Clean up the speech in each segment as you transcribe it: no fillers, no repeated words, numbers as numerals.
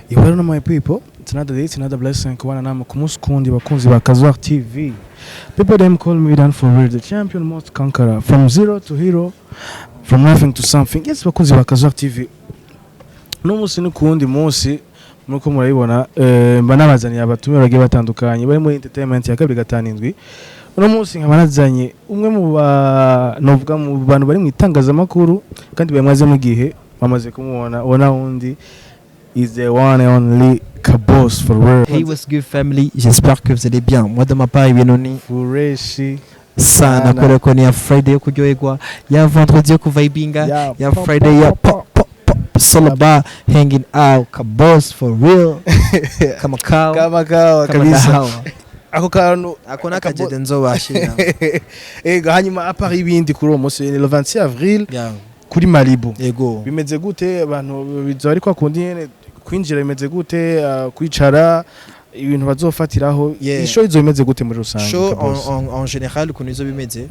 You know my people, it's another day, it's another blessing kubana namwe ku munsi kundi, bakunzi ba Kazwar TV. People them call me Dan for real, the champion most conqueror, from zero to hero, from nothing to something. Yes, bakunzi ba Kazwar TV. No munsi ni kuwundi munsi, nuko murabibona, mba nabazaniye abatumire bagiye batandukanye bari muri entertainment ya 257. Uno munsi nkaba nazanye umwe mu ba novuga mu bantu bari mu itangazamakuru kandi bamazemo igihe, bamaze kumubona ubona wundi is the one and only Kabos for real. Hey, what's good family? J'espère que vous allez bien. Moi de ma part, ibintu ni Fresh sana Sana. Kubera ko ni ya Friday yo kuryoherwa, ya vendredi yo kuvibinga, ya pop, Friday ya pop, pop. Pop pop pop. It's all about hanging out. Kabos for real. Kama kawa. Kama kawa kama kabisa. dawa. Ako kantu. Ako nakajede nzobashira. Ego, hanyuma à part ibindi, kuri uwo munsi ni le 26 avril kuri Malibu. Yego. Bimeze gute? Abantu bizoba ari kwa kundi nyene kwinjira? Bimeze gute, kwicara, ibintu bazofatiraho? Ishow izo bimeze gute muri rusange, Show en, Kabos? en général ukuntu izo bimeze,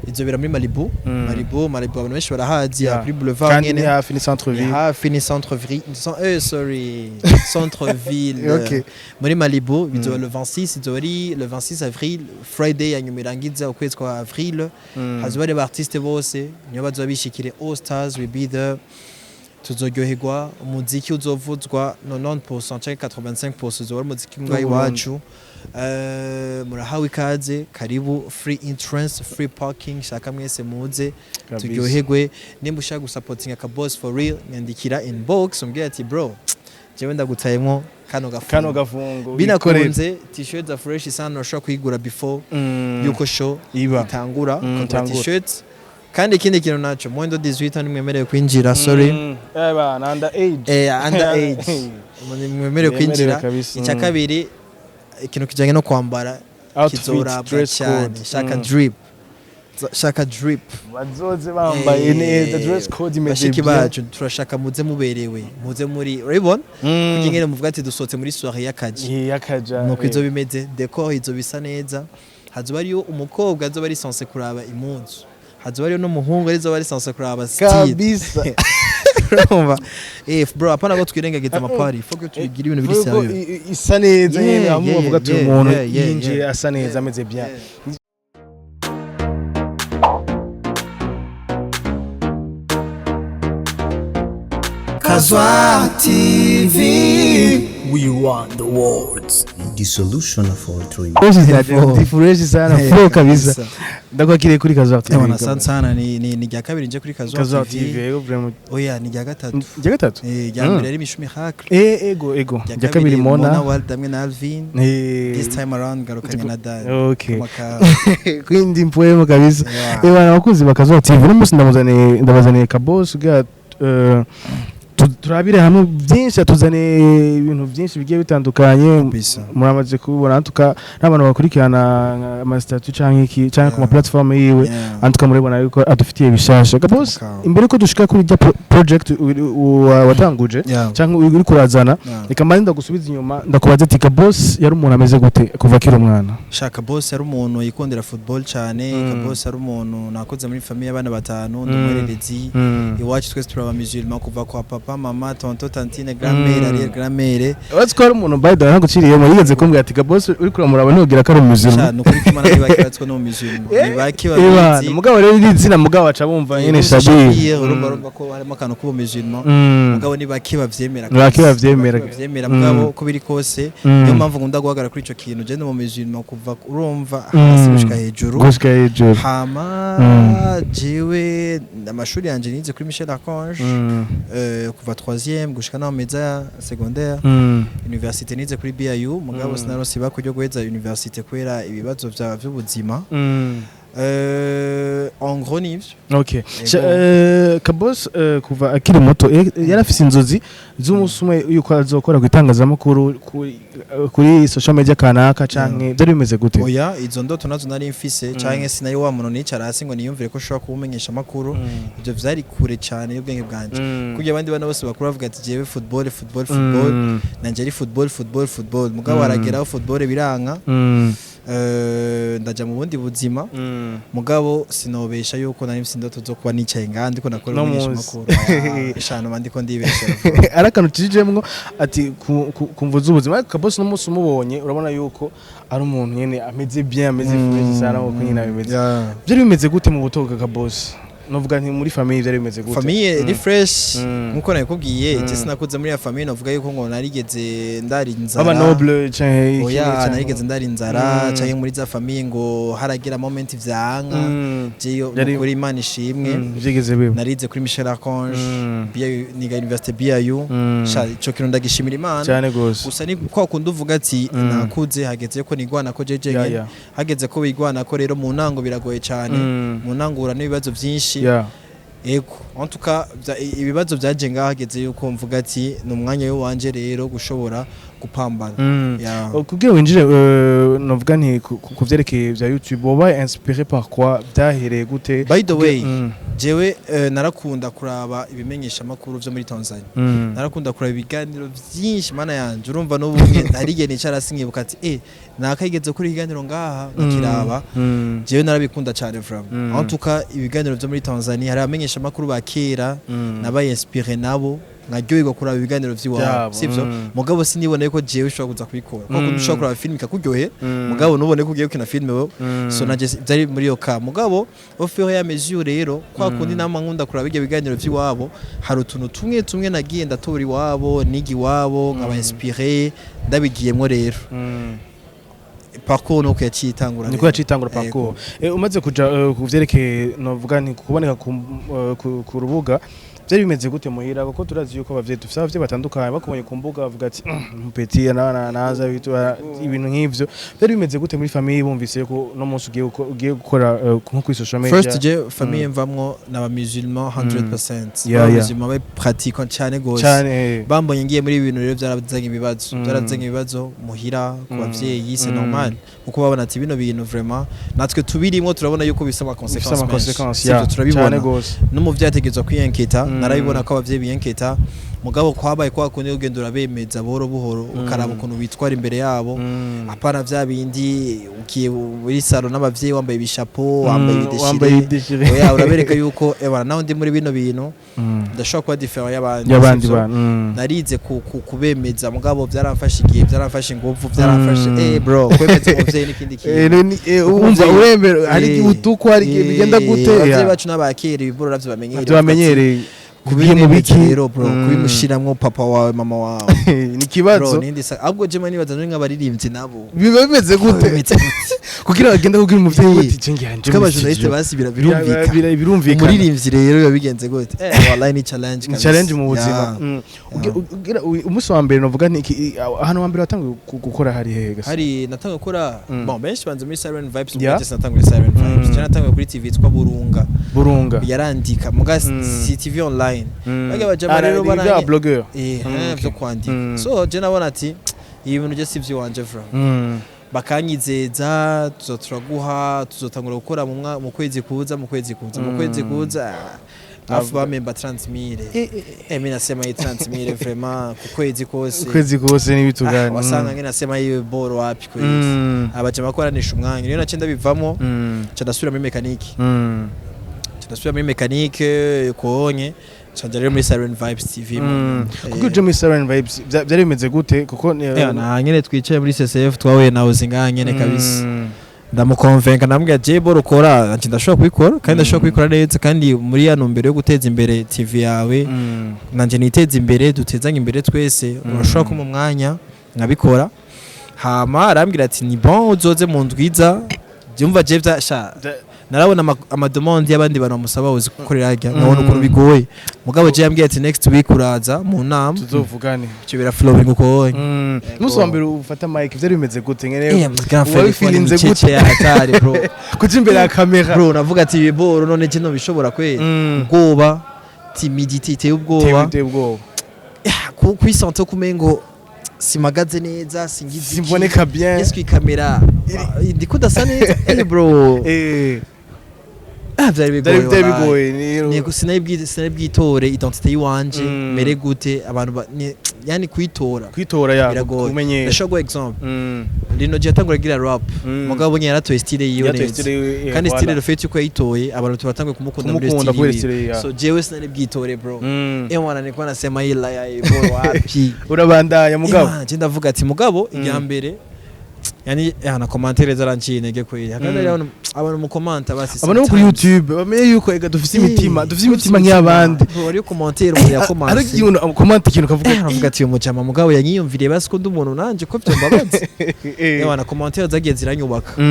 izobera muri Malibu. Malibu, Malibu abantu benshi barahazi, kuri boulevard Kandi ni nyene. hafi, ni centre Ni ville. Hafi ni centre ville, sorry, centre ville. Muri Malibu bizoba le 26, izoba ari le 26 avril, Friday ya nyuma irangiza ukwezi kwa avril. Hazoba hari artiste bose, niyo bazoba bishikire, all stars will be there. Tuzoryoherwa, umuziki uzovuzwa 90% canke 85% uzoba ari umuziki ngaho iwacu. Murahawe ikaze, karibu, free entrance, free parking. Shaka mwese muze turyoherwe. Nimba ushaka gusapotinga Kabos for real, nyandikira inbox umbwire ati: "Bro, jewe ndagutayemwo kano gafungo." Kano gafungo. Binakunze, t-shirt za fresh sana urashobora kuyigura before yuko show iba itangura, ukagura itangura. T-shirt. Kandi ikindi kintu naco, moins de 18 ans nimwemerewe kwinjira, sorry. Bana under age. Under age mwemerewe kwinjira. Kabisa. Icya kabiri, ikintu kijanye no kwambara outfit, kizorabwa dress cyane. code. Shaka drip, shaka drip. Bazoze bambaye neza, dress code imeze bashiki bien. bacu, turashaka muze muberewe, muze muri urabibona, kugira ingene muvuga ati dusohotse muri soirée y'akaji. Y'akaja. Nuko izo bimeze, décor izo bisa neza. Hazoba hariyo umukobwa azoba ari censé kuraba impuzu, hazoba hariyo n'umuhungu arizoba ari censé kuraba style. Kabisa. Urumva, bro, apana ko twirengagiza amapari, faut que tubigira ibintu biri Vuga ko sérieux. isa neza nyene, bamwe bavuga ati uyu muntu yinjiye asa neza, ameze bien. Kazwa TV. We want the words. The solution of all dreams. Fresh fresh sana, flow kabisa. Ndakwakiriye kuri Kazwa TV. Ewana, asante sana. Ni rya kabiri nje kuri Kazwa Kazwa TV. TV, yego, vraiment. Oya, ni rya gatatu. Rya gatatu. Rya mbere ari Mishu Miracle. Ego, rya kabiri Mona Mona Walda hamwe na Alvin. This time around garukanye na Dan. Maka. Kwindi mpwemo kabisa. Bana abakunzi ba Kazwa TV, uno munsi ndabazaniye Kabos kugira turabire hamwe byinshi, atuzaniye ibintu byinshi bigiye bitandukanye. Kabisa. Muramaze kubibona tuka n'abantu bakurikirana ama statut canke iki canke ku ma platform yiwe, antuka murabibona yuko adufitiye bishasha Kabos. Mukaba. Imbere ko dushika kuri rya project watanguje canke uri kurazana, reka mbanze ndagusubiza inyuma, ndakubaza ati Kabos yari umuntu ameze gute kuva akiri umwana? Shaka, Kabos yari umuntu yikundira football cyane. Kabos yari umuntu, nakoze muri famille y'abana batanu, ndi umuhererezi. Iwacu twese turaba musulman, kuva kwa papa, mama, tonton, tantine, grand-mère, arrière grand-mère. Uretse ko hari umuntu, by the way, ntaguciriyemo, yigeze kumbwira ati Kabos uri kuramuraba ntiwogira ko ari umusulman. Sha, nukuri ko Imana ntibake batswe no musulman, ni bake babizi. Mugabo rero iri zina, mugabo baca bumva nyene Shabir. Urumva ko harimo akantu k'ubu musulman, mugabo ni bake bavyemera. Ni bake bavyemera. Bake bavyemera, mugabo uko biri kose, niyo mpamvu nkunda guhagarara kuri ico kintu. Je ndi mu musulman kuva, urumva, hasi gushika hejuru. Gushika hejuru. Hama jewe amashuri yanje nize kuri Michel Archange, kuva 3e gushika naho meza secondaire. Université nize kuri BIU, mugabo sinaronse ibako ryo guheza université kubera ibibazo vy'ubuzima. En gros nivyo. Okay. Yego. Kabos, kuva akiri muto, yari afise inzozi z'umunsi umwe yuko azokora ku itangazamakuru, kuri social media kanaka, canke byari bimeze gute? Oya, izo ndoto nazo nari mfise, canke sinari wa muntu nicara hasi ngo niyumvire ko ushobora kuba umenyesha amakuru. Ivyo vyari kure cane y'ubwenge bwanje. Kugira abandi bana bose bakuru bavuga ati jewe football, football, football, nanje ari football, football, football, mugabo harageraho football biranka. Ndaja mu bundi buzima, mugabo sinobesha yuko nari mfise indoto zo kuba nicaye ngaha ndiko nakora No umenyesha muzi. makuru eshanu mba ndiko ndibesha. Ari akantu kijejemwo ati ku mvu z'ubuzima, ariko Kaboss n'umunsi umubonye urabona yuko ari umuntu nyene ameze bien, ameze fresh sana, nkuko nyine abimeze. Byari bimeze gute mu buto bwa Kaboss? Novuga nti muri famille byari bimeze gute? Famille ni fresh. Nkuko nabikubwiye, je sinakuze muri ya famille novuga yuko ngo narigeze ndari inzara. Baba noble canke iki? Oya, narigeze ndari inzara canke muri za famille ngo haragira moment vyanka. Jeyo kuri Imana ishimwe. Vyigeze biba? Narize kuri Michel Archange, BIU, niga université BIU. Sha, ico kintu ndagishimira Imana. Cyane gose. Gusa ni kwa kundi uvuga ati nakuze, hageze ko nigwana ko jeje nyene. Hageze ko wigwana ko rero mu ntango biragoye cyane. Mu ntango uhura n'ibibazo byinshi. Ego, en tout cas ibibazo byaje ngaho hageze yuko mvuga ati ni umwanya w'iwanje rero gushobora gupambana. Yeah. Kugira winjire, novuga nti ku vyerekeye vya YouTube, wabaye inspiré par quoi? Byahereye gute? By the way, jewe narakunda kuraba ibimenyesha makuru vyo muri Tanzania. Narakunda kuraba ibiganiro byinshi, mana yanje. Urumva n'ubu hari igihe nicara sinkibuka ati nakayigeze kuri ikiganiro ngaha nkakiraba. Jewe narabikunda cyane vraiment. En tout cas ibiganiro vyo muri Tanzania, hari abamenyesha makuru ba kera nabaye inspiré nabo, nkaryoherwa kuraba ibiganiro vy'iwabo, Vyabo, sivyo? Mugabo sinibona yuko jewe ushobora kuza kubikora kuko ushobora kuraba film ikakuryohera, mugabo nubone ko ugiye gukina film wewe. So naje byari muri iyo ka, mugabo au fur et à mesure rero kwa kundi nama nkunda kuraba ibyo biganiro vy'iwabo, hari utuntu tumwe tumwe nagiye ndatora iwabo, niga iwabo, nkaba inspiré, ndabigiyemwo rero. Parcours nuko yaciye itangura Niko rero. yacitangura parcours. Umaze kuja ku vyerekeye, novuga nti kuboneka ku rubuga, byari bimeze gute muhira? Kuko turazi yuko abavyeyi, dufise abavyeyi batandukanye, bakubonye ku mbuga bavuga ati "Petit naza ibintu nk'ivyo." Byari bimeze gute muri famille bumvise ko no munsi ugiye gukora nko kuri social media? First, je famille mvamwo n'aba musulman 100%. Aba musulman be pratiquant cyane gose. Cyane. Bambonye ngiye muri ibi bintu rero byarazanye ibibazo. Byarazanye ibibazo muhira ku bavyeyi, c'est normal, kuko babona ati bino bintu vraiment natwe tubirimo turabona yuko bifise ama Bifise conséquences ama menshi. conséquences, Sivyo? yeah. Turabibona. Cyane gose. N'umuvyeyi ategerezwa kwiyenketa. Narabibona ko abavyeyi biyenketa, mugabo kwabaye kwa kundi ugenda urabemeza buhoro buhoro, ukaraba ukuntu witwara imbere yabo. Apana vya bindi ugiye muri salon n'abavyeyi wambaye ibishapo, wambaye Wambaye ibideshire. ibideshire. Oya, urabereka yuko ebana naho ndi muri bino bintu ndashobora kuba différent y'abandi, y'abandi sivyo? bantu. Narize kubemeza, mugabo byaramfashe igihe, byaramfashe ingufu, byaramfashe bro, kwemeza umuvyeyi n'ikindi kintu. Wumva urembera, hari igihe utukwa, hari igihe bigenda gute? Abavyeyi bacu n'abakera ibiboro navyo bamenyereye. Tubamenyereye. Ugiye mu Kubimwemeza biki? rero bro, kubimushiramwo papa wawe, mama wawe, Ni bro, ikibazo. nindi ahubwo je nibaza none nk'abaririmbyi nabo Biba bimeze gute? Bimeze gute? Kugira bagende kubwira umuvyeyi uti je ngiye nje Twe abajournaliste basi birumvikana. Birumvikana. Umuririmbyi rero biba bigenze gute? Wallahi ni challenge Ni kabisa. challenge mu buzima. Yeah. Umunsi wa mbere, novuga nti ahantu wa mbere watanguye gukora hari hehe gasa? Hari natanga gukora, bon, benshi banze muri Siren Vibes, yeah. Natanguye Siren Vibes. Je natanguye kuri TV yitwa Burunga. Burunga. Yarandika muga si TV online. Bajya bajama Ah, rero ni bya blogger. Vyo kwandika. So je nabona ati ibi bintu je si ivy'iwanje vraiment. Bakanyizeza tuzo turaguha, tuzotangura gukora mu kwezi kuza, mu kwezi kuza, mu kwezi kuza, afu bamemba 30000. Mimi nasema hii 30000 vraiment ku kwezi kose. Ukwezi kose n'ibitugani. Wasanga ngene nasema iyi boro wapi kwezi. Abajama koranisha umwanya rero nace ndabivamo, nca ndasubira muri mécanique. Nca ndasubira muri mécanique konye, nca nja rero muri Siren Vibes TV. Kuko uje muri Siren Vibes byari bimeze gute? Kuko Na nyene twicaye muri CCF, twahuye nawe zingaha nyene kabisa. Ndamukonvenka, ndamubwira je boro ukora ati ndashobora kubikora kandi ndashobora kubikora neza, kandi muri ya ntumbero yo guteza imbere TV yawe, nanje niteze imbere, dutezanye imbere twese, urashobora kumpa umwanya nkabikora. Hama arambwira ati ni bon, uzoze mu ndwiza. Byumva je bya sha narabona amademandes y'abandi bantu bamusaba uzi gukorera harya, nkabona ukuntu bigoye, mugabo je yambwiye ati next week uraza mu nama Tuzovugane. Icyo bira flowing uko wonye. Umunsi wa mbere ufata mic byari bimeze gute ngene? Grand frère, Wabifilinze gute gute? Hatari bro. Kuja imbere ya kamera. Bro, navuga ati ibi boro none kino bishobora kweli? Ubwoba, timidité iteye ubwoba. Iteye ubwoba. Kwisante kumengo simagaze neza, singize iki. Simboneka bien. Est-ce que kamera ndiko ndasa neza? Bro. Ah, byari bigoye. Byari Wallahi. bigoye. Nego sinabwitore identité yiwanje. Mere gute abantu yani kuyitora Kwitora ya biragoye. Kumenyera. Ndashobora guha example. Lino G yatangura agira rap, mugabo nyine yaratoye style yiwe Yatoye neza. style yiwe, Kandi voilà. style, le fait yuko yayitoye, abantu turatanguye kumukunda muri Kumukunda style kubera yiwe. style, ya. So jewe sinari bwitore, bro. Ewana, nilikuwa nasema ila ya bro, wapi. Urabandanya mugabo. Ewana, je ndavuga ati mugabo irya mbere yani yana commentaire zaranciye intege kweli. Hakandi abantu mukomanta basi Abantu bo kuri sometimes. YouTube bamenye yuko ega dufise imitima, dufise imitima nk'iy'abandi. Bro, hariyo commentaire umuntu Hari yakomanse. igihe umuntu akomanta ikintu ukavuga, Aravuga ati uyu mujama mugabo yanyiyumviriye basi ko ndi umuntu nanje ko vyombabaza. Ewana, commentaire zagiye ziranyubaka.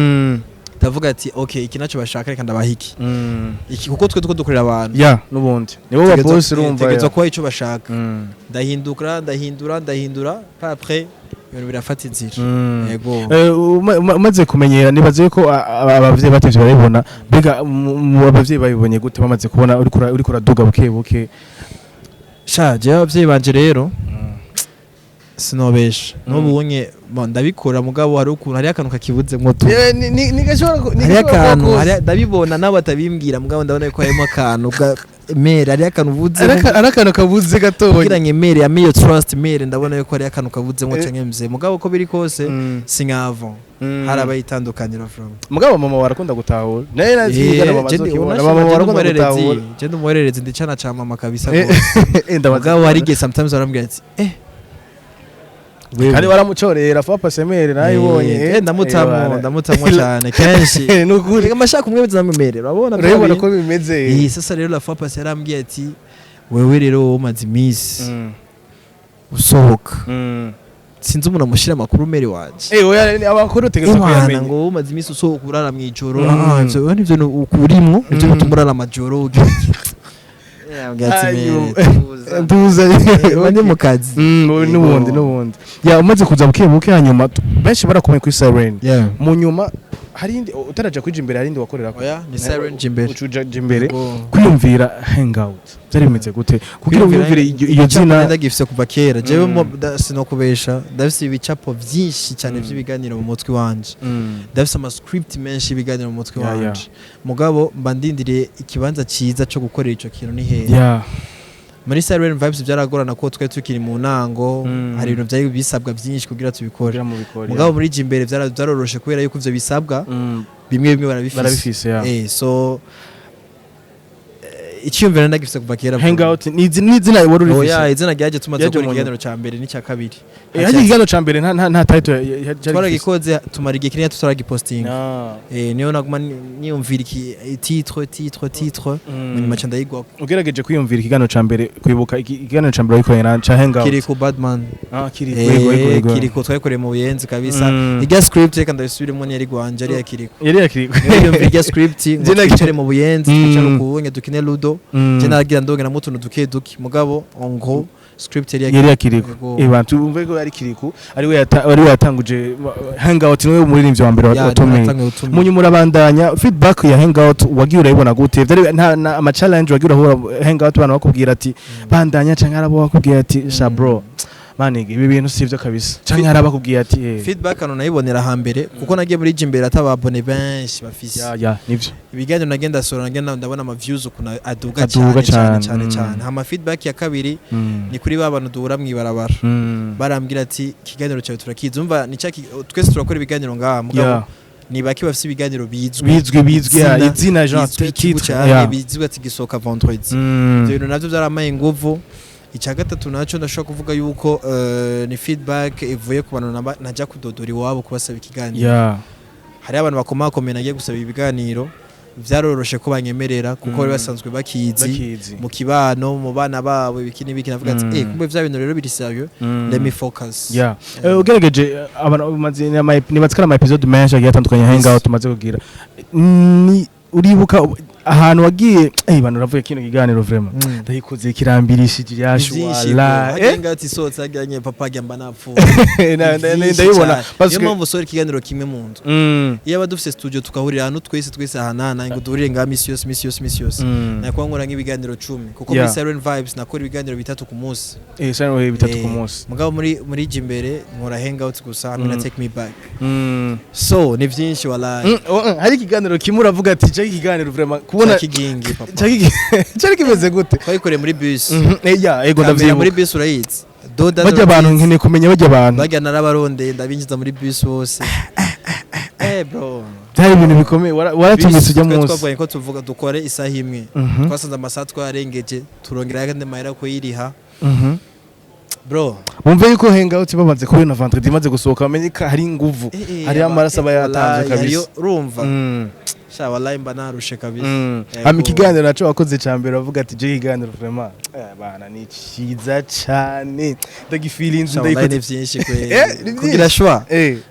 Ndavuga ati okay, iki naco bashaka, reka ndabaha iki. Iki kuko twe tuko dukorera abantu. Ya, n'ubundi nibo ba boss, urumva. Tegerezwa Ya. kuba ico bashaka. Ndahindura, ndahindura, ndahindura, pa après ibintu birafata inzira. Yego. Umaze kumenyera, nibaze ko abavyeyi batevye barabibona. Mbega abavyeyi babibonye gute bamaze kubona uriko uraduga buke buke? Sha, jewe abavyeyi banje rero sinobesha, n'ubu unye bon, ndabikora mugabo hari ukuntu hariyo akantu kakibuzemwo tu. Hariyo akantu ndabibona nabo batabimbwira, mugabo ndabona ko harimo akantu mere, hariyo akantu ubudzemo. Ari akantu kabuze gatoya. Kugira ngo mere ya iyo trust mere, ndabona yuko hariyo akantu kabudzemo canke mze, mugabo ko biri kose si nk'avant. Harabaye itandukaniro from Mugabo mama warakunda gutahura, naye nazigana mama azokibona, mama warakunda gutahura. Je ndi umuhererezi, ndi cana ca mama kabisa Eh, gose. Ndabaza. Mugabo hari igihe sometimes barambwira ati wewe. Kandi waramucorera fa pasemere nayibonye. Ndamutamwo, ndamutamwo cyane kenshi. Nukuri. Reka mashaka kumwemeza namwemerera, urabona bya Urabibona bintu. ko bimeze. Sasa rero la fois passée yarambwiye ati wewe rero wowe umaze iminsi usohoka, sinzi umuntu amushyira amakuru mere wanje. Oya, abakuru utegerezwa Imana kuyamenya. ngo wowe umaze iminsi usohoka urara mw'ijoro. Ah, ivyo nivyo urimwo, nivyo bituma urara amajoro ugira iki. Ambwira ati, Ayo. "Mere, tuza." Ntuza. Mba ndi mu kazi. Wowe Yego. N'ubundi ya umaze kuza buke buke, hanyuma benshi barakomeye kuri Siren. Yeah. Mu nyuma hari indi utaraja kwija imbere, hari indi wakorera? Oya, ni Siren Jimbere. Ucuja imbere. Yego. Kwiyumvira Hangout byari bimeze gute kugira wiyumvire iyo Igicapo zina? ndagifise kuva kera jewe. Sinokubesha, ndafise ibicapo vyinshi cyane vy'ibiganiro mu mutwe wanje. Ndafise ama script menshi y'ibiganiro mu mutwe wanje, mugabo mba ndindiriye ikibanza ciza co gukorera ico kintu ni hehe. Muri Siren Vibes byaragorana ko twari tukiri mu ntango. Hari ibintu byari bisabwa byinshi kugira tubikore. Kugira mubikore. Mugabo muri Jimbere byaroroshe kubera yuko ivyo bisabwa bimwe bimwe barabifise. Barabifise, ya. So icyiyumviro ndagifise kuva kera, bro. Hangout ni izina wari Oya, urifise? izina ryaje tumaze Ryaje gukora mu ikiganiro ca mbere n'icya kabiri. Hari ikiganiro ca mbere nta title cyari gifise? Twaragikoze, tumara igihe kinini tutaragipostinga. Ah. Niyo naguma niyumvira iki titre, titre, titre, nyuma ca ndayigwako. Ugerageje kwiyumvira ikiganiro ca mbere, kwibuka ikiganiro ca mbere wagikoranye na ca Hangout? Kiriko Badman. Ah, Kiriko, yego, yego, yego. Kiriko twayikoreye mu Buyenzi kabisa. Irya script reka ndabisubiremo, ntiyari gwanje, ariya Kiriko. Yari ya Kiriko. Niyumvira irya script ngo Je twicare mu Buyenzi, twicare ukubunye dukine ludo. Je naragira ndongeramo utuntu duke duke, mugabo en gros script yari ya Yari ya Kiriko. Yego. Bantu bumve ko ari Kiriko ari we yatanguje Hangout, niwe muririmbyi wa mbere Ya, watumiye. natanguye gutumira. Mu nyuma urabandanya, feedback ya Hangout wagiye urayibona gute? Vyari nta ama challenge wagiye urahura Hangout, abantu bakubwira ati bandanya, canke arabo bakubwira ati sha bro manige, ibi bintu sivyo kabisa, canke hari abakubwiye ati Feedback hano nayibonera hambere kuko nagiye muri Jimbere atababone benshi bafise. Ya, nivyo. Ibiganiro nagenda sora, nagenda ndabona ama views ukuntu aduga Aduga cyane cyane cane, cyane cyane. Hama feedback ya kabiri ni kuri ba bantu duhura mw'ibarabara. Barambwira ati ikiganiro cyawe turakizi, umva ni cya twese turakora ibiganiro ngaha, mugabo ni bake bafise ibiganiro bizwi. Bizwi, bizwi, ya, izina genre bizwi ikigo titre cyane ya. bizwi ati gisohoka vendredi. Ibyo bintu navyo byaramaye inguvu. Icya gatatu nacyo ndashobora kuvuga yuko ni feedback ivuye ku bantu najya kudodora iwabo kubasaba ikiganiro. Hariho abantu bakomakomeye nagiye gusaba ibiganiro, byaroroshe ko banyemerera kuko bari basanzwe bakizi Bakizi. mu kibano, mu bana babo, ibiki n'ibiki. Navuga ati kumbe vya bintu rero biri sérieux, let me focus. Yeah. Ugerageje abantu umaze nibatse ko ari ama episode menshi agiye atandukanye Hangout tumaze kugira, ni uribuka ahantu wagiye bantu uravuga kino kiganiro vraiment ndayikoze kirambirishije Ni vyinshi. yashwala. Hagenga ati sohotse hagiranye papa agamba napfuye. Ndayibona. Niyo mpamvu usohora ikiganiro kimwe mu nzu. Iyo aba dufise studio tukahurira ahantu twese twese ahanana, ngo duhurire ngaha misi yose, misi yose, misi yose, nakuba nkora nk'ibiganiro 10 kuko muri Siren Vibes nakora ibiganiro bitatu ku munsi. Siren bitatu ku munsi. Mugabo muri Jimbere nkora Hangout gusa hamwe na Take Me Back. So ni vyinshi wallahi. Oh, hari ikiganiro kimwe uravuga ati cyo ikiganiro vraiment Kubona Cya Kigingi, papa. Cyari kimeze gute? Twayikoreye muri bus. Ya, ego. Kamera muri Ndavyibuka. bus urayizi, doda. Bajya abantu, urazizi. Nkeneye kumenya bajya abantu. Bajya narabarondeye, ndabinjiza muri bus bose, bro. Byari ibintu bikomeye. Waratumitse Bus, ujya twe munsi. Twavuye ko tuvuga dukore isaha imwe, twasanze amasaha twarengeje, turongera ayandi mahera kuyiriha, bro. Bumve yuko hangout bamaze kubona vendredi imaze gusohoka, bamenye ko hari inguvu, hariho amaraso aba yatanzwe. Wallahi, Kabisa. Urumva, sha, wallahi mba narushe kabisa. Yego. Hama ikiganiro naco wakoze ca mbere, wavuga ati: "Je, ikiganiro vraiment, bana, ni ciza cane, ndagifilinze." Sha, wallahi ni Ndayikoze. vyinshi kweli. Ni Kugira vyinshi. choix,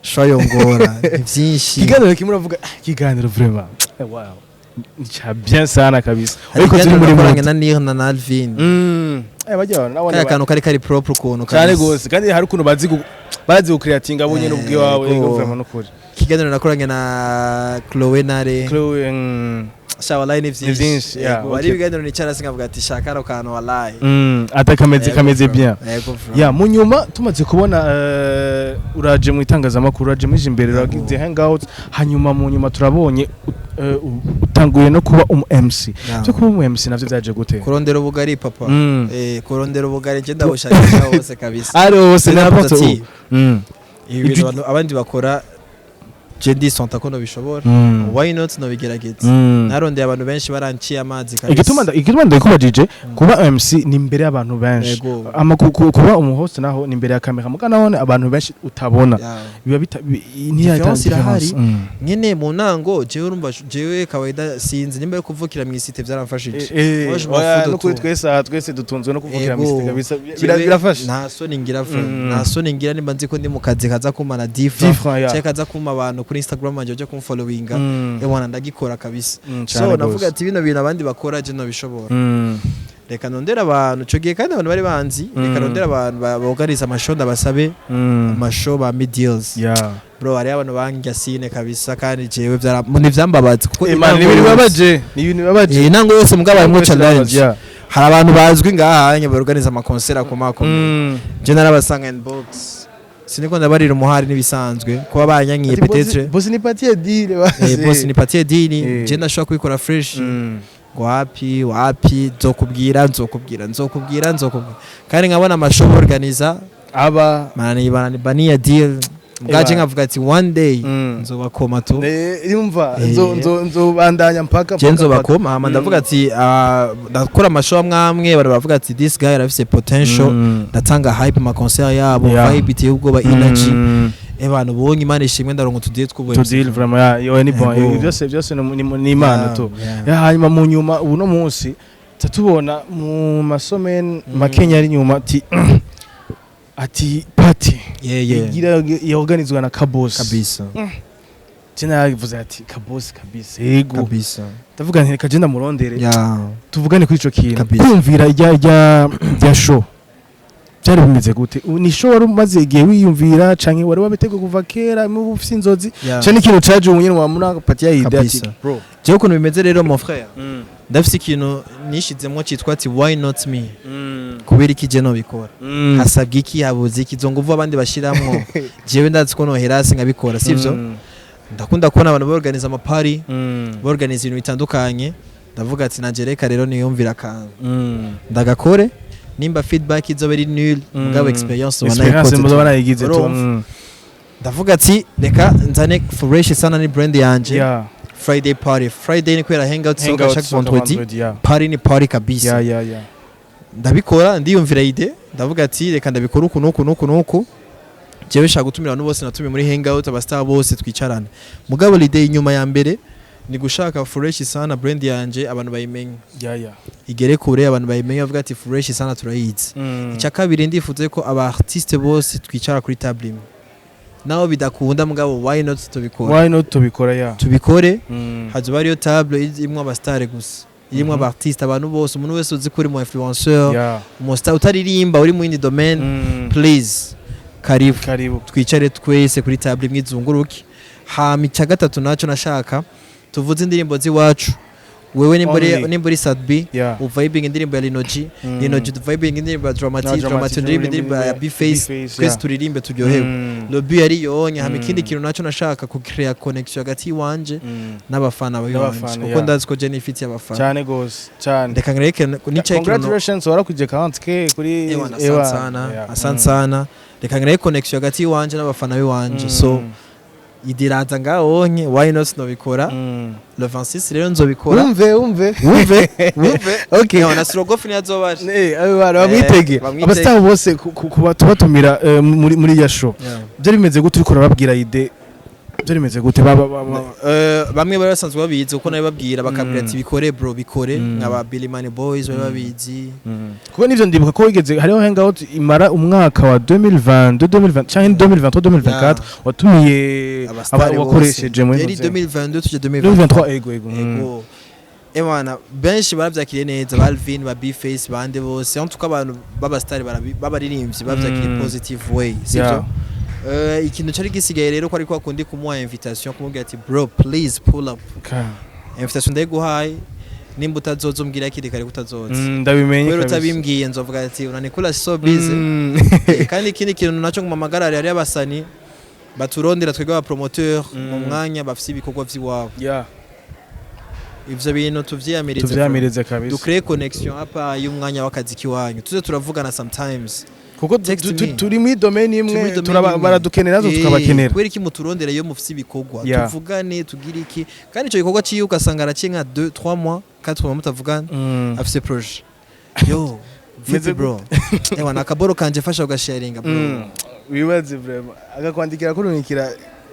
choix yongora, ni vyinshi. Ikiganiro kimwe uravuga: "Ah, ikiganiro vraiment, wow, ni ca bien sana kabisa." Hari Ariko turi ikiganiro muri nakoranye mood. na Nir na Alvin. Bajya abantu nabone. Kaya kantu kari propre ukuntu Cyane kabisa. gose, kandi hari ukuntu bazi gucreatinga bo nyene ubwiwawe. Yego. Vraiment, nukuri. Ikiganiro nakoranye na Chloe Nare. Chloe. Sha, wallahi ni vyinshi. Ni vyinshi, yeah. Yego, Okay. hari ibiganiro nicara sinkavuga ati: "Sha, kano kantu, wallahi." Ata kameze Yego, kameze bro. bien. Yego, bro. Ya, mu nyuma tumaze kubona uraje mu itangazamakuru, uraje muri imbere, Yego. uragize hangout, hanyuma mu nyuma turabonye utanguye no kuba umu MC. Yeah. Cyo kuba umu MC navyo byaje gute? Kurondera ubugari, papa. Kurondera ubugari, nje ndabushakisha hose kabisa. Ari hose. Naravuze N'importe ati, où. Ibi bintu abandi bakora, je ndisonta ko nobishobora. Why not nobigerageza? Narondeye abantu benshi, baranciye amazi kabisa. Igituma ndakubajije, kuba MC ni imbere y'abantu benshi. Yego. Ama kuba umu host naho ni imbere ya kamera, muga naho abantu benshi utabona. Biba bita Différence irahari. Différence. Nyene mu ntango jewe, urumva, jewe kawaida sinzi nimba yo kuvukira mu isite byaramfashije. Moi, je m'en Oya, fous de nukuri tout. twese aha, twese dutunzwe no kuvukira Ego. mu isite kabisa. Jewe Birafasha. Nta soni ngira, frère. Nta soni ngira nimba nzi ko ndi mu kazi kaza kumana difa Different, yeah. cyangwa kaza kuma abantu kuri Instagram wanje baje kumfollowinga. Ewana, ndagikora kabisa. So Cane navuga gose. ati: "Bino bintu abandi bakora, je nobishobora. Reka nondere abantu." Ico gihe kandi abantu bari banzi. Reka nondere abantu boganiza amashow, ndabasabe amashow ba deals. Bro, hariho abantu banjya sine kabisa, kandi jewe ntivyambabaza kuko Eh, man, ni intango ibintu yose- bibabaje, ni ibintu bibabaje. Intango yose mugabo harimwo challenge. Hari abantu bazwi ngaha hanya borganiza amakonsera akomakomeye. Je narabasanga inbox, siniko ndabarira umuhari, n'ibisanzwe kuba banyankiye. Ati, bosi- Peut-être. Bosi, nipatie deal basi. Boss, nipatie deal. Je ndashobora kubikora fresh. Ngo wapi wapi, nzokubwira, nzokubwira, nzokubwira, nzokubwira, kandi nkabona amashow organiza aba bananiya deal bwaje, nkavuga ati: "One day nzobakoma tu." Yumva, nzobandanya mpaka Je mpaka. nzobakoma. Hama ndavuga ati, ndakora amashow amwe amwe, abantu baravuga ati: "This guy arafise potential." Ndatanga hype ma concert yabo, vibe iteye ubwoba, energy. Abantu bonye, Imana ishimwe, ndaronka utudiye tw'ubu. To deal vraiment, yeah, yo ni bon. Yego. Byose byose ni Imana tu. Ya, hanyuma mu nyuma ubu no munsi tatubona mu masomene makenya ari nyuma ati party igira yorganizwa na Kabos. Kabisa. Jena yavuze ati: "Kabos kabisa, yego." Kabisa. Ndavuga nti: "Reka je ndamurondere, tuvugane kuri ico kintu." Kabisa. Kumvira ijya show byari bimeze gute? Ni show wari umaze igihe wiyumvira, canke wari wabiteguye kuva kera mu ufise inzozi, canke ikintu caje ubu nyene wamuna patia idée ati Kabisa. bro? Jewe ukuntu bimeze rero, mon frère, ndafise ikintu nishizemwo citwa ati: "Why not me?" Kubera iki je nobikora? Hasabwa iki? Habuze iki? Izo nguvu abandi bashiramwo, jewe ndazi ko nohera hasi nkabikora, sivyo? Ndakunda kubona abantu borganiza amapari, borganiza ibintu bitandukanye. Ndavuga ati: "Nanje reka rero niyumvira akantu, ndagakore, nimba feedback izoba ari nul, mugabo experience uba Experience nayikoze muzoba tu." nayigize tu. Urumva? Ndavuga ati: "Reka nzane fresh sana, ni brand yanje." Friday party. Friday ni kubera hangout soka Hangout chaque soka vendredi. Vendredi, yeah. Party ni party kabisa. Ndabikora, ndiyumvira idée, ndavuga ati: "Reka ndabikora uku nuku nuku nuku." Jewe nshaka gutumira abantu bose natumiye muri hangout, abastar bose, twicarane. Mugabo l'idée inyuma ya mbere ni gushaka fresh sana brand yanje abantu bayimenye, igere kure, abantu bayimenye, bavuga ati: "Fresh sana turayizi." Icya kabiri, ndifuza ko aba artiste bose twicara kuri table imwe. Naho bidakunda, mugabo why not tubikora? Why not tubikora, yeah. Tubikore. Hazoba hariyo table irimwo abastar gusa, irimwo aba artiste, abantu bose, umuntu wese uzi ko uri mu influenceur, umu star utaririmba, uri mu yindi domaine, please, karibu. Karibu. Twicare twese kuri table imwe izunguruke. Hama icya gatatu naco nashaka tuvuze indirimbo z'iwacu. Wewe nimba uri Only. nimba uri Sat-B, uvibing indirimbo ya Lino G, Lino G vibing indirimbo ya Drama T, Na Drama T uririmba indirimbo ya B-Face, B-Face, twese turirimbe turyohewe. Le but yari yonye. Hama ikindi kintu naco nashaka kucrea connection hagati y'iwanje n'abafana biwanje, N'abafana, kuko ndazi ko je nifitiye abafana. Cyane gose, cyane. Reka ngereke nicaye ikintu Congratulations, warakuje 40K kuri Ewana, ewa, asante sana. Asante sana. Reka ngereke connection hagati y'iwanje n'abafana biwanje. So idiraza ngahonye, why not nobikora? Le 26 rero nzobikora. Umve, umve. Wumve, wumve. Okay. Ewana, Strogoff niyo azobaje. Abo bantu bamwitege. Bamwitege. Abastar bose kuba tubatumira muri ya show, byari bimeze gute uriko urababwira idée? Byari bimeze gute baba Bamwe bari basanzwe babizi kuko nabibabwira, bakabwira ati: "Bikore bro, bikore." Nkaba Billy Money Boys bari babizi. Kuko nivyo ndibuka ko wigeze, hariho hangout imara umwaka wa 2022, 2020 canke 2023, 2024, watumiye Abastari bose. wakoresheje muri Yari 2022 tujya 2023. 2023, ego. Ego. Ewana, benshi barabyakiriye neza, ba Alvin, ba B-Face, bande bose. En tout cas abantu b'abastari b'abaririmbyi babyakiriye positive way, sibyo? Yeah. Ikintu cyari gisigaye rero ko ariko akundi kumuha invitation, kumubwira ati: "Bro, please pull up." Invitation ndayiguhaye, nimba utazoza umbwira hakiri kare ko utazoza. Ndabimenye Kubera kabisa. utabimbwiye nzovuga ati: "Unanikula so busy." Kandi ikindi kintu naco ngumamagarare, hariyo abasani baturondera twebwe aba promoteur mu mwanya bafise ibikorwa vy'iwabo. Ivyo bintu tuvyiyamirize. Tuvyamirize kabisa. Ducrée connexion apa y'umwanya w'akazi kiwanyu, tuze turavugana sometimes. Kuko Text me. turi muri domaine Turi muri imwe, domaine imwe. baradukenera natwe tukabakenera. Kubera iki muturondera iyo mufise ibikorwa? Tuvugane, tugire iki. Kandi ico gikorwa ciwe ugasanga araciye nka 2, 3 mois, 4 mois mutavugana. Afise projet yo Meze vipi bro, ewa nakaboro kanje fasha ugasharinga bro. Wibaze vraiment akakwandikira kurungikira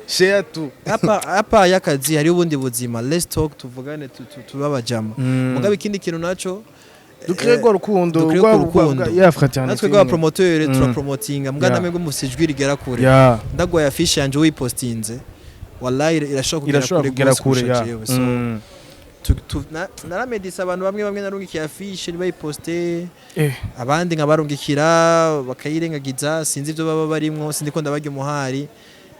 share tu. Apa y'akazi hariho ubundi buzima. Let's talk, tuvugane, tube abajama. Mugabe ikindi kintu naco, Ducrée rwa rukundo. Ducrée urukundo. Ya fraternité. Natwe rwa promoteur turapromotinga mbwa namwe mufise ijwi rigera kure. Ndagwaye affiche yanje uyipostinze, wallahi irashobora kugera Irashobora kure kugera gose kure kurusha ya. jewe. So naramedise abantu bamwe bamwe narungikiye affiche ntibayiposte, abandi nkabarungikira bakayirengagiza. Sinzi ibyo baba barimwo, sindi ko ndabarya umuhari.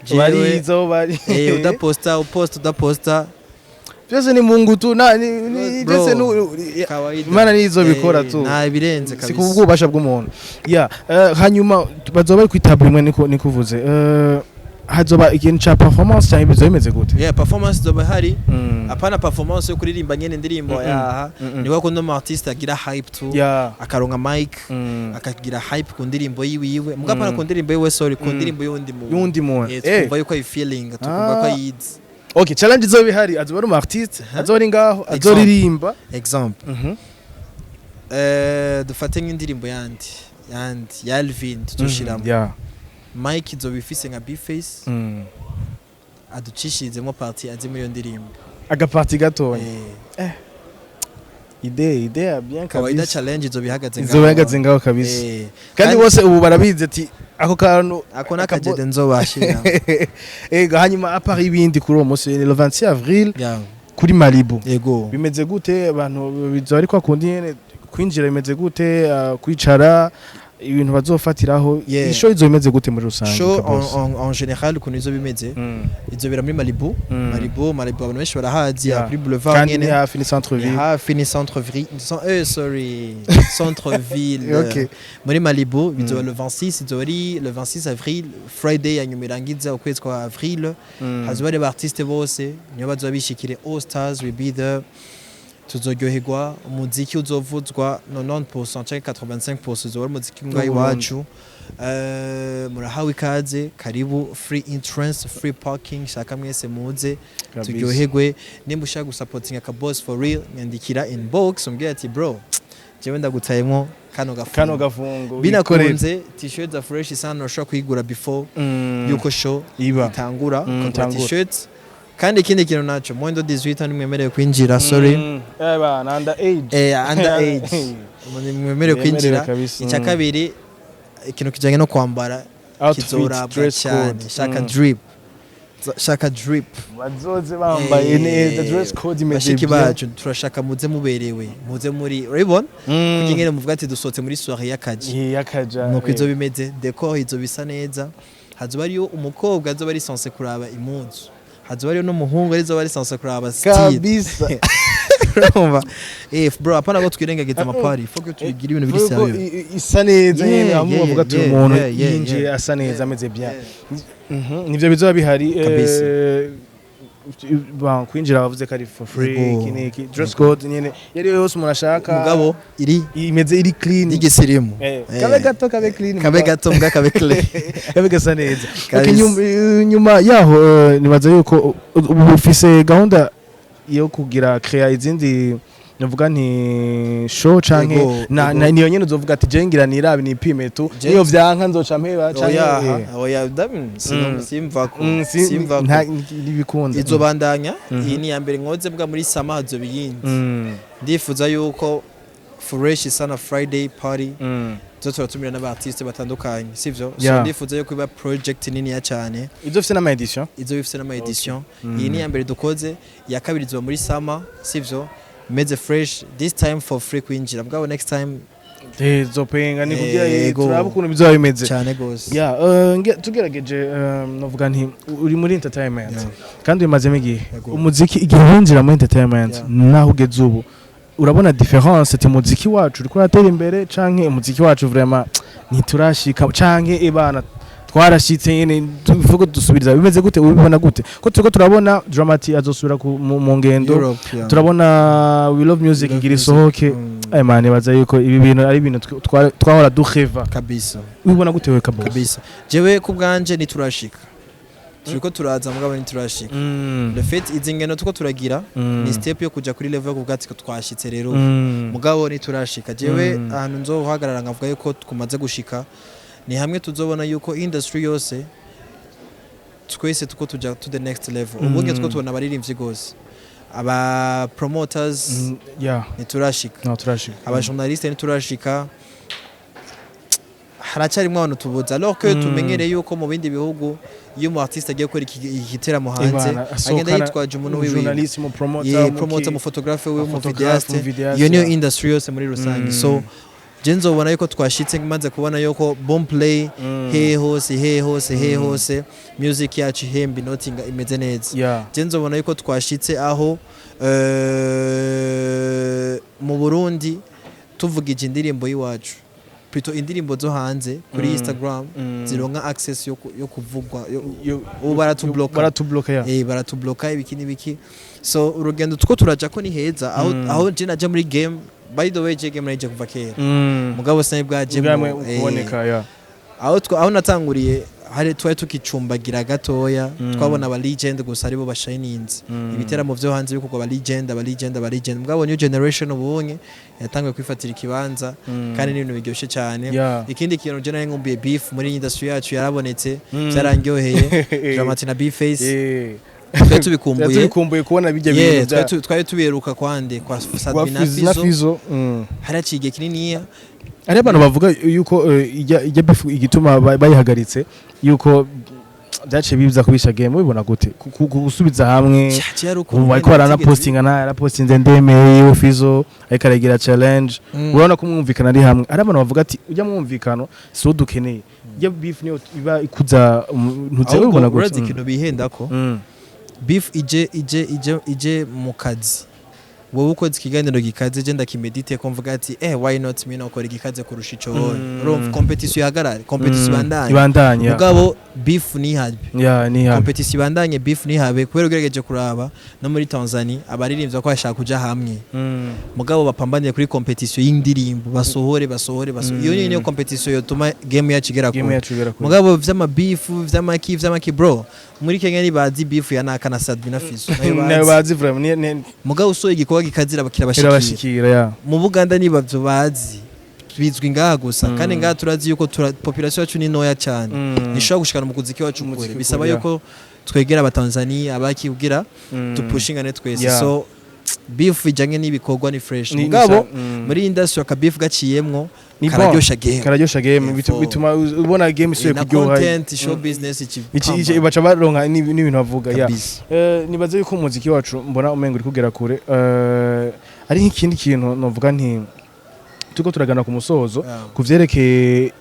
Jewe, Bariza aho bari. Udaposta, uposta, udaposta. Byose ni Mungu tu na Bro, byose kawaida. Imana nizo bikora tu. Nta birenze Si kabisa. kubwubasha bw'umuntu ya. Hanyuma bazoba bari kwitabira imwe, niko uvuze, hazoba ikintu ca performance cyangwa bizoba bimeze gute? Yeah, performance izoba ihari. Apana performance yo kuririmba nyene indirimbo yaha. Niko ko no artiste agira hype tu, akaronka mic, akagira hype ku ndirimbo yiwiwe. Muga apana ku ndirimbo yiwe, sorry, ku ndirimbo y'undi muntu. Y'undi muntu. Tukumva yuko ayi feeling, tukumva ko Ah. ayizi. Okay, challenge izoba ihari, azoba ari umu artiste, azoba ari ngaho, Exemple. azoririmba. Exemple, dufate nk'indirimbo yandi ya Alvin tuzoshiramo. Mike izoba ifise nka B-Face, aducishirizemo partie azi muri iyo ndirimbo. Agaparti gatoya. Idée ya bien Kawaida. kabisa. Challenge izoba ihagaze. Izoba ihagaze ngaho kabisa. Kandi bose ubu barabizi ati ako kantu. Ako nakajede nzobashira. Ego. Hanyuma à part ibindi, kuri uwo munsi ni le 26 avril kuri Malibu, Yego. bimeze gute? Abantu bizoba ari kwa kundi nyene kwinjira? Bimeze gute, kwicara, ibintu bazofatiraho? Ishow izo bimeze gute muri rusange? Show en, Kabose? en général ukuntu izo bimeze, izobera muri Malibu. Malibu abantu benshi barahazi, kuri boulevard Kandi ni nyene. hafi, ni centre Ni ville. hafi, ni centre ville, sorry, centre ville. Muri Malibu bizoba le 26, izoba ari le 26 avril, Friday ya nyuma irangiza ukwezi kwa avril. Hazoba hari artiste bose, niyo bazoba bishikire. All stars will be there, tuzoryoherwa. Umuziki uzovuzwa 90% canke 85% uzoba ari umuziki ngaho iwacu. Murahawe ikaze, karibu, free entrance, free parking. Shaka mwese muze turyoherwe. Nimba ushaka gusapotinga ka boss for real, nyandikira inbox umbwire ati: "Bro, jewe ndagutayemwo kano gafungo." Kano gafungo. Binakunze, t-shirt za fresh sana ushobora kuyigura before yuko show iba itangura, ukagura itangura. T-shirt. Kandi ikindi kintu naco, moins de 18 ans ntimwemerewe kwinjira, sorry. Bana under age. Under age ntimwemerewe kwinjira. Kabisa. Icya kabiri, ikintu kijanye no kwambara Outfit, kizorabwa dress cyane. code. Shaka drip, shaka drip. Bazoze bambaye neza, dress code imeze Bashiki bien. bacu, turashaka muze muberewe, muze muri urabibona, kugira ingene muvuga ati dusohotse muri soirée y'akaji. Y'akaja. Nuko izo bimeze, décor izo bisa neza. Hazoba hariyo umukobwa azoba ari censé kuraba impuzu, hazoba hariyo n'umuhungu arizoba ari censé kuraba style. Kabisa. Urumva, bro, apana ko twirengagiza amapari, faut que tubigira ibintu biri Faut ko sérieux. Isa neza nyene, hamwe bavuga ati uyu muntu yinjiye asa neza, ameze bien. Nivyo bizoba bihari. Kabisa. Bon, kwinjira bavuze ko ari for free. Yego. Iki n'iki, dress code nyene yari yose umuntu ashaka. Mugabo iri imeze iri clean. Y'igisirimu. Kabe gato, kabe clean. Kabe gato mbwa kabe clean. Kabe gasa neza. Kabisa. Okay, nyuma yaho nibaza yuko ubu ufise gahunda yo kugira créer izindi, navuga nti show canke Yego, yego. Na niyo nyene uzovuga ati je ngira nirabe nipime tu, niyo vyanka nzoca mpeba canke Oya, oya, simvako. Simvako. Ntibikunda. Izobandanya. Iyi ni iya mbere nkoze mbwa muri summer hazoba iyindi. Ndifuza yuko Fresh Sana Friday Party zo turatumira n'aba artiste batandukanye, sivyo? So ndifuza yuko iba project niniya cyane. Izo ufise n'ama édition. Izo bifise n'ama édition. Iyi ni iya mbere dukoze, iya kabiri izoba muri summer, sivyo? Meze fresh this time, for free kwinjira, mugabo next time Zopenga ni kugira Yego. turabe ukuntu bizoba bimeze. Cyane gose. Yeah, tugerageje novuga nti uri muri entertainment kandi ubimazemo igihe. Yego. Umuziki, igihe winjira muri entertainment naho ugeze ubu, urabona différence ati umuziki wacu uriko uratera imbere, canke umuziki wacu vraiment ntiturashika, canke ibana twarashitse nyene tuvuga dusubiriza, bimeze gute? Ubibona gute ko turiko turabona Dramati azosubira mu ngendo? Europe, yeah. Turabona We Love Music We Love igira Music. isohoke. Ay man, nibaza yuko ibi bintu ari ibintu twahora duheva. Kabisa. Ubibona gute we, Kaboss? Kabisa, jewe ku bwanje ntiturashika, turiko turaza mugabo ntiturashika. Le fait izi ngendo tuko turagira ni step yo kuja kuri level yo kuvuga ati ko twashitse rero, mugabo ntiturashika. Jewe ahantu nzohagarara nkavuga yuko tumaze gushika ni hamwe tuzobona yuko industry yose twese tuko tuja to the next level. Ubunye tuko tubona abaririmbyi gose, aba promoters ntiturashika. No, turashika. Aba journaliste ntiturashika, haracyarimwo abantu tubuza, alors que tumenyereye yuko mu bindi bihugu iyo umu artiste agiye gukora igiteramo hanze Ibana, agenda asohokana yitwaje umuntu wiwe. Journaliste, mu promoter, ye mu promoter, mu photographe wiwe, mu photographe, vidéaste. mu vidéaste, Iyo niyo industry yose muri rusange. So je nzobona yuko twashitse maze kubona yuko Boomplay he hose, he hose, he hose, music yacu ihemba inoti imeze neza. Je nzobona yuko twashitse aho mu Burundi tuvugije indirimbo y'iwacu, plutôt indirimbo zo hanze kuri Instagram zironka access yo kuvugwa ubu baratubloka. Baratubloka, yeah. Baratubloka ibiki n'ibiki. So urugendo two turaja ko ni heza aho aho je naja muri game. By the way, je game nayije kuva kera, mugabo sinari bwajemwo. Ubwamwe kuboneka, yeah. Aho natanguriye hari twari tukicumbagira gatoya. Twabona aba legend gusa aribo bashininze. Ibiteramo vyo hanze bikorwa aba legend, aba legend, aba legend, mugabo new generation ubunye yatanguye kwifatira ikibanza kandi ni ibintu biryoshye cyane. Ikindi kintu je nari nkumbuye, beef muri industry yacu yarabonetse. Byarandyoheye, Dramati na B-Face. Twari tubikumbuye. Tubikumbuye kubona bijya bintu Twari tubiheruka kwande kwa kwa Sadbi na Fizi na Fizo. Fizo. Haraciye igihe kininiya. Hari abantu bavuga yuko ijya beef igituma bayihagaritse yuko byaciye biza kubisha game. Ubibona gute gusubiza hamwe? Cyaciye ari ukuntu Ubu bariko nyene baranapostinga, na yarapostinze ndemeye Fizo ariko aragira challenge. Urabona ko mwumvikana ari hamwe. Hari abantu bavuga ati ujya mwumvikano si wo dukeneye, ijya beef niyo iba ikuza ntuze. Ahubwo Ubibona gute? urazi ikintu bihendako? Beef ije mu kazi, wowe ukoze ikiganiro gikaze, je ndakimedite ko mvuga ati why not me nokora igikaze kurusha ico wowe. Urumva competition ihagarare, competition ibandanye. Ibandanye, yeah. Mugabo beef ntihabe. Yeah, ni hamwe. Competition ibandanye, beef ntihabe, kubera ugerageje kuraba no muri Tanzania abaririmbyi ko bashaka kuja hamwe, mugabo bapambaniye kuri competition y'indirimbo, basohore, basohore, basohore. Iyo niyo competition yotuma game yacu igera Game kure. yacu igera kure. Mugabo vy'ama beef, vy'amaki, bro, muri Kenya nibazi beef ya naka na Sadbi na Fizo nayo Nayo bazi. Bazi vraiment Mugabo usohoye igikorwa gikazira kirabashikira. Irabashikira, yeah. Mu Buganda nibavyo bazi, bizwi ngaha gusa. Kandi ngaha turazi yuko population yacu ni ntoya cyane, ntishobora gushikana umuziki wacu kure. Umuziki Bisaba kure, yeah. yuko twegera abatanzania abakibwira dupushingane twese. So beef ijanye n'ibikorwa ni fresh. Mugabo muri industry aka beef gaciyemwo Ni bon. kararyosha game. Kararyosha game. Bituma ubona game isubiye Na kuryoha. content, show business Iki baca baronka n'ibintu bavuga, yeah. Kabisa. Nibaze yuko umuziki wacu mbona umengo uri kugera kure. Ari nk'ikindi kintu novuga nti turiko turagana ku musozo ku vyerekeye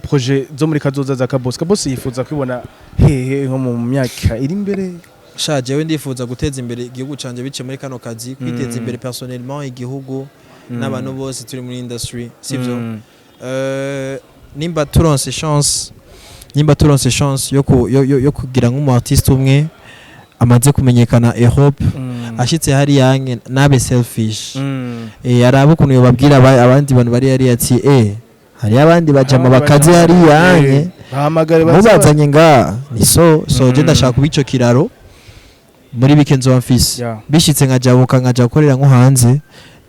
projet zo muri kazoza za Kaboss. Kaboss yifuza kwibona hehe nko mu myaka iri imbere? Sha, jewe ndifuza guteza imbere igihugu canje biciye muri kano kazi, kwiteza imbere personnellement, igihugu n'abantu bose turi muri industry, sivyo? Nimba turonse chance yo kugira nk'umu artiste umwe amaze kumenyekana Europe, ashitse hariya nke nabe selfish, arabe ukuntu yobabwira abandi bantu bari hariya ati: "Hariyo abandi bajama bakaze hariya nke, bahamagare baze." Mubazanye ngaha ni so je ndashaka kuba ico kiraro muri bike nzoba mfise. Bishitse nkajabuka nkaja gukorera nko hanze,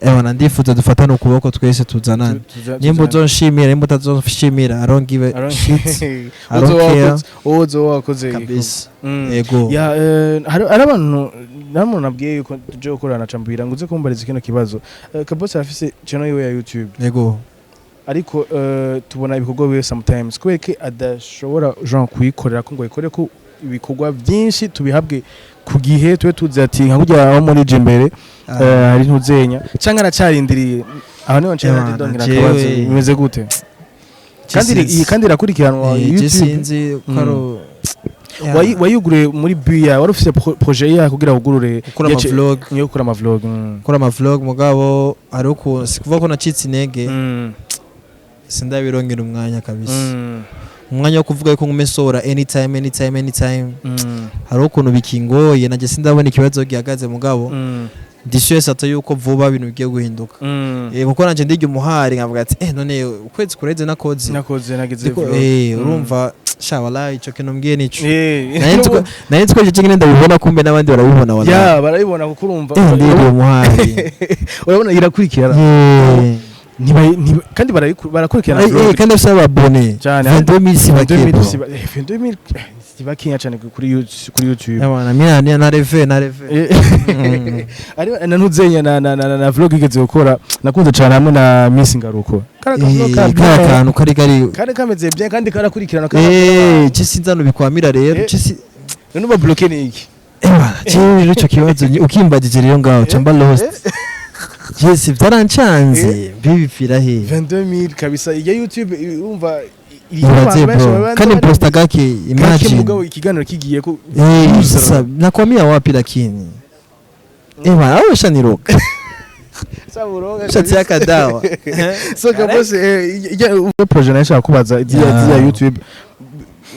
ewana, ndifuza dufatane ukuboko twese, tuzanane. Nimba uzonshimira, nimba utazonshimira, I don't give a shit, I don't care. Uzoba wakoze. Kabisa. Ego. Ya, hari abantu namwe nabwiye yuko tuje gukorana, cambwira ngo uze kumbariza kino kibazo. Kabose arafise channel yiwe ya YouTube, ariko tubona ibikorwa biwe sometimes, kubera ko adashobora genre kuyikorera ko ngo ayikore ko ibikorwa byinshi tubihabwe ku gihe, tube tuzi ati nka kurya aho muri je mbere, hari ntuzenya cyangwa aracarindiriye aho niho nshaka Ewana, ndongera jewe- akabazo bimeze gute kandi iyi kandi irakurikiranwa Je YouTube. sinzi ko ari Ya. Wayuguriye muri buya wari ufise projet yawe kugira wugurure Gukora ama vlog. Yo gukora ama vlog. Gukora ama vlog, mugabo hari ukuntu, si kuvuga ko nacitse intege, sindabirongera umwanya kabisa, umwanya wo kuvuga yuko ngume nsohora anytime, anytime, anytime. Hari ukuntu bikingoye, nanjye sindabona ikibazo gihagaze, mugabo ndi sûr certain yuko vuba ibintu bigiye guhinduka. Kuko nanjye ndirya umuhari nkavuga ati: "None ukwezi kureze nakoze?" Nakoze nagize Ndiko- vlog. Urumva sha, wallahi ico kintu mbwiye nico. Nari nzi ko ico nyine ndabibona, kumbe n'abandi barabibona, wallahi. Ya, barabibona kuko urumva Ndirya umuhari. Urabona irakurikirana. Kandi barakurikirana vlog. Kandi afise ababone Cyane. 22,000, si bake, 22,000 bro. 22,000 si bakeya cyane kuri YouTube. Yabana mina ni nareve nareve. Ari na ntuzenya na vlog igeze gukora nakunze cyane hamwe na Miss Ngaruko. Kara ka vlog Kaya kantu kari kari kameze bien kandi karakurikirana. Je sinzi hano bikwamira rero. Je si None uba bloqué ni iki? Ewa, jewe rero ico kibazo ukimbagije rero ngaho camba lost. Yes, byarancanze, bibipfira he? 22,000 kabisa ya YouTube, urumva Ibaze, bro, kandi posta gake, imagine imagine. Mugabo ikiganiro kigiye ko Sasa nakwamia wapi? Lakini ewa, aho shaniroka shatsi akadawa. So kabose, ijya projet nayo nshaka kubaza iziya iziya YouTube.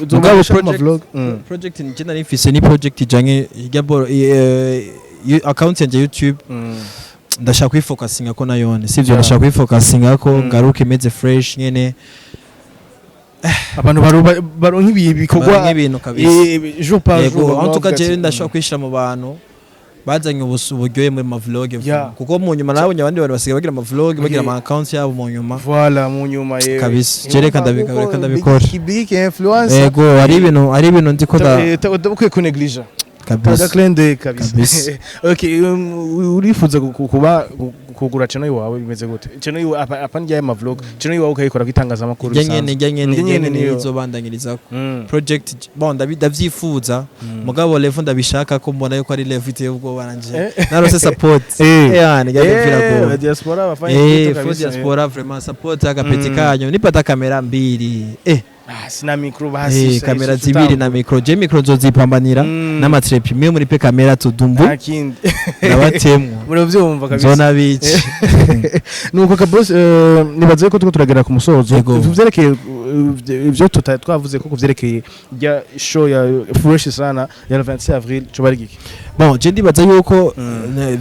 Mugabo Uzobasha ama vlog. Project nje nari mfise ni project ijanye irya boro account yanje YouTube. Ndashaka kwifocusinga ko nayone, sivyo? Ndashaka kwifocusinga ko ngaruke imeze fresh nyene. Abantu baronka ibi bikorwa. Baronke ibintu kabisa. Jour par Yego, jour. en tout cas jewe ndashobora kwishira mu bantu bazanye uburyohe muri ma vlog, kuko mu nyuma nabonye abandi bantu basigaye bagira ama vlog, bagira ama account yabo mu nyuma. Voilà, mu nyuma yewe. Kabisa. Je reka reka ndabikora. Big influence. Yego, hari ibintu ndiko da Ukwiye kuneglige kabisa. Adaklende kabisa. Kabisa. Okay, urifuza kuba kugura channel iwawe, bimeze gute? Channel iwawe apa njya ma vlog, channel iwawe ukayikora kwitangazamakuru Ijya nyene, ijya nyene. Ijya Ijya nyene nyene niyo. izobandanyirizako project. Bon, ndavyifuza, mugabo level ndabishaka ko mbona yuko ari level iteye ubwoba nanje narose support. Yani njya Ba diaspora bafanye kitu for kabisa. diaspora, vraiment, support agapeti kanyu, nipata kamera mbili Ah, sina micro basi. Kamera zibiri na micro, je micro nzozipambanira n'ama trépied mwe muri pe kamera tudumbu. Nta kindi. Nabatemwa. Muravyumva kabisa. Nzona bici. Nuko kabose, nibaze ko turiko turagera ku musozo. Yego. Kuvyerekeye ivyo twavuze ko kuvyerekeye rya show ya Fresh Sana ya le 26 avril, co bari giki? Bon, je ndibaza yuko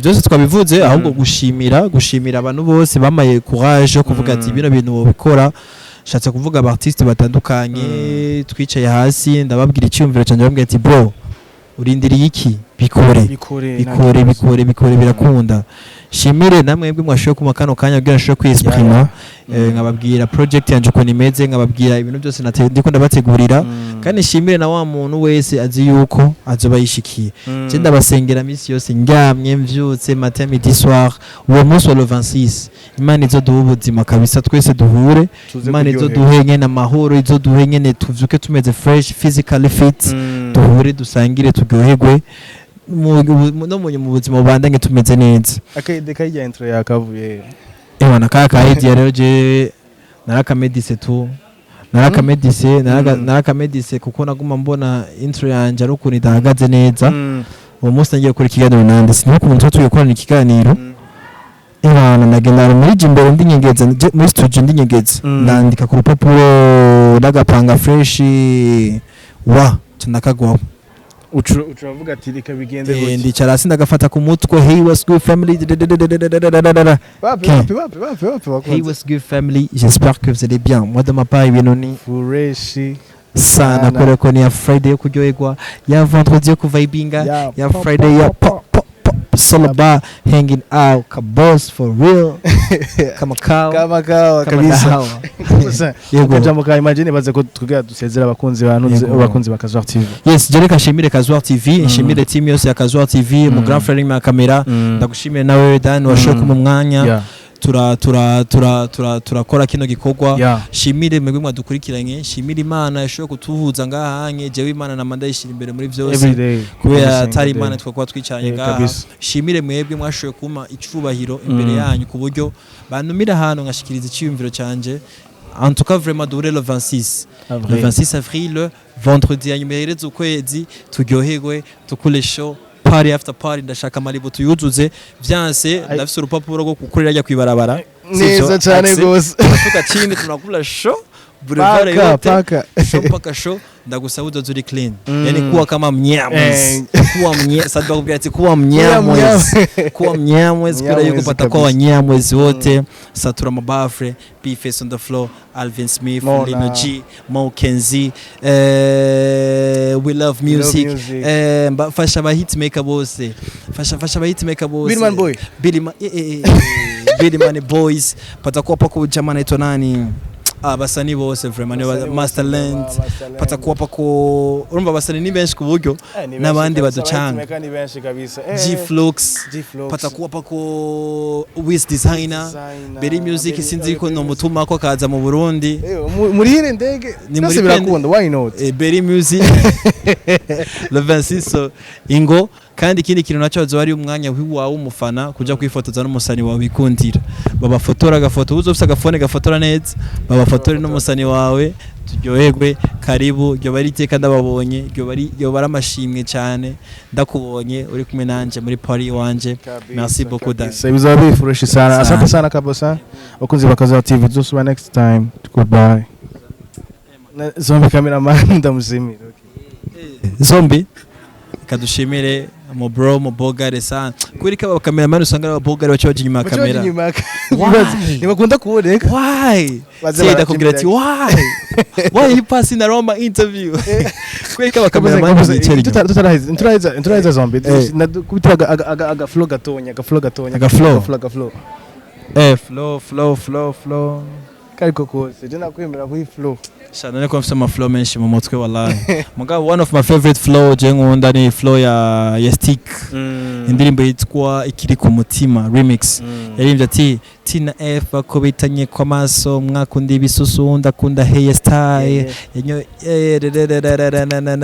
byose twabivuze, ahubwo gushimira abantu bose bamaye courage yo kuvuga ati bino bintu wobikora. Shatse kuvuga aba artiste batandukanye twicaye hasi, ndababwira icyumviro cyanjye, bambwira ati: "Bro, urindiriye iki? Bikore." Bikore. Bikore, bikore, bikore, birakunda. Shimire namwebwe mwashoboye kuma kano kanya kugira nshobore kwiyexprima, nkababwira project yanje ukuntu imeze, nkababwira ibintu byose ndiko ndabategurira. Kandi shimire na wa muntu wese azi yuko azoba yishikiye. Je ndabasengera misi yose, ndyamye, mvyutse, matin, midi, soir, uwo munsi wa le 26 Imana izoduha ubuzima kabisa, twese duhure. Imana izoduhe nyene amahoro, izoduhe nyene tuvyuke tumeze fresh, physically fit, duhure, dusangire, turyoherwe, no mu buzima bubandanye tumeze neza. Akayide kayijya intro yakavuye. Ewana, kaya ka idea rero je narakamedise tu, narakamedise, narakamedise kuko naguma mbona intro yanje ari ukuntu idahagaze neza. Uwo munsi nagiye gukora ikiganiro nande, sinibuka umuntu tuba tugiye gukorana ikiganiro. Ebana, ndagenda muri imbere ndinyegeza, muri studio ndinyegeza, ndandika ku rupapuro n'agapanga fresh wa ndakagwaho. Ucuravuga ati reka bigende Eh, gutya. Ndicara hasi, ndagafata ku mutwe: "Hey, what's good family?" Wapi? Okay. Wapi, wapi, wapi, wapi, wakunze? "Hey, what's good family, j'espère que vous allez bien. Moi, de ma part, ibintu ni Fresh sana." Sana. Kubera ko ni ya Friday yo kuryoherwa, ya vendredi yo kuvibinga, ya pop, Friday ya pop, pop pop pop. It's all about hanging out, kabos for real, kama kawa. Kama kawa. Kama Kabisa. dawa. Kabisa. Yego. Akajambo ka imagine baze ko tugira dusezera abakunzi ba Ntuze- Yego. abakunzi ba Kazuar TV. Yes, je reka nshimire Kazuar TV, nshimire team yose ya Kazuar TV, mu grand frère ya kamera. Ndagushimire nawe Dan, washoboye kumpa umwanya, tura tura tura tura turakora kino gikorwa. Shimire mwebwe mwadukurikiranye, shimire Imana yashoboye kutuhuza ngahanye. Jewe Imana nama ndayishira imbere muri byose, Every day. kubera Every atari single Imana day. twakuba twicaranye ngaha. Shimire mwebwe mwashoboye kumpa icubahiro imbere yanyu, ku buryo bantumira ahantu nkashikiriza iciyumviro canje. En tout cas, vraiment, duhure le 26, le Avril. 26 avril, vendredi ya nyuma ihereza ukwezi, turyoherwe, tukule show, party after party. Ndashaka Malibu tuyuzuze vyanse. Ndafise urupapuro rwo gukorera rya kwibarabara. Neza cyane gose. Tunashuka chini, tunakula show boulevard Paka yote. paka. Show mpaka show. Ndagusaba uzoze uri clean, yani kuwa kama mnyamwezi, kuwa mnye sadba kubwira ati kuwa mnyamwezi, kuwa mnyamwezi, kubera yuko Mnyamwezi patakuwa kabisa. wanyamwezi wote. Satura mabafre, B-Face on the floor, Alvin Smith, Mona. Lino G, Mo Kenzie, We Love We Love Music. Music. Fasha aba hitmaker bose, fasha, fasha aba hitmaker bose. Billy Man Boy. Billy Ma Billy Money Boys, patakuwa pako jamaa anaitwa nani? Ah, basani bose vraiment, Basani bose, Masterland. Masterland. Patakuwa pako, urumva abasani ni benshi ku buryo Eh, ni benshi n'abandi kabisa, baducanga. abahitimeka ni benshi kabisa. G Flux. G-Flux. Patakuwa pako Wiz Designer, Designer, Berry Music. Sinzi ko Berry no mutuma ko akaza mu Burundi. Eh, murihire ndege. Ni Byose muri birakunda, why not? Berry Music le 26, so, ingo. Kandi ikindi kintu nacyo, hazoba ari umwanya wawe w'umufana kuja kwifotoza n'umusani wawe wikundira, babafotora agafoto. Uzofise agafone gafotora neza, babafotore n'umusani wawe, turyoherwe. Karibu, ryoba ari iteka ndababonye, ryoba ari amashimwe cyane ndakubonye uri kumwe nanje muri party wanje. Merci beaucoup, Dan. Kabisa, bizaba biri fresh sana. Sana. Asante sana kabisa, bakunzi ba Kazuar TV. Tuzosubira next time. Goodbye. Zombi cameraman ndamushimira, okay. Zombi kadushimire mu bro, mu bogare sana, kubera ko aba cameraman usanga ari ababogare baca baja inyuma ya Baca kamera. baja inyuma ya Why? Ntibakunda kuboneka. Why? Baze Say ndakubwira ati barakimbira. Why you passing around my interview? Kubera ko aba cameraman bicara inyuma. Tutaraheza zombi, Eh. kubitira aga flow gatonya, aga flow gatonya. Aga flow. Aga flow, aga flow. Flow, flow, flow, flow. Kariko kose je nakwemera kuri flow. Sha, none ko mfise ama flow menshi mu mutwe wallahi. Mugabo one of my favorite flow je nkunda ni flow ya Stick, indirimbo yitwa Ikiri ku mutima remix. Yaririmbye ati Tina F bakubitanye kw'amaso, mwakunda ibisusu, ndakunda hair style yanyo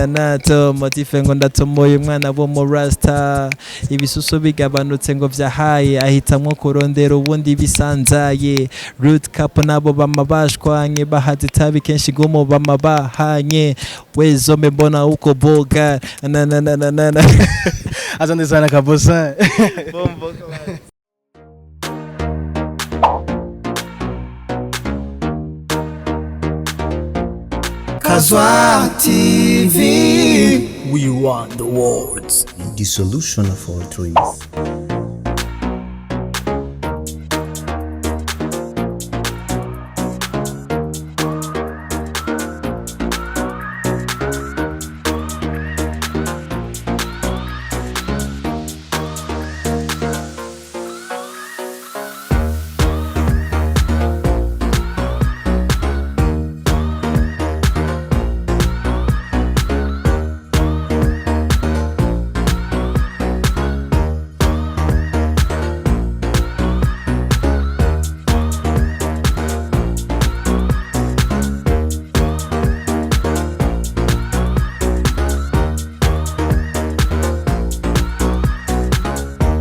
na to motife ngo ndatomoye umwana wo mu rasta, ibisusu bigabanutse ngo vyahaye, ahitamwo kurondera ubundi bisanzaye. Root cup nabo bama bashwanye, bahaze itabi kenshi gumo bama bahanye, wezombe mbona uko boga na na na na na na. Asante sana kabisa. Bombo. Kazuar TV. We want the world. The solution of all dreams.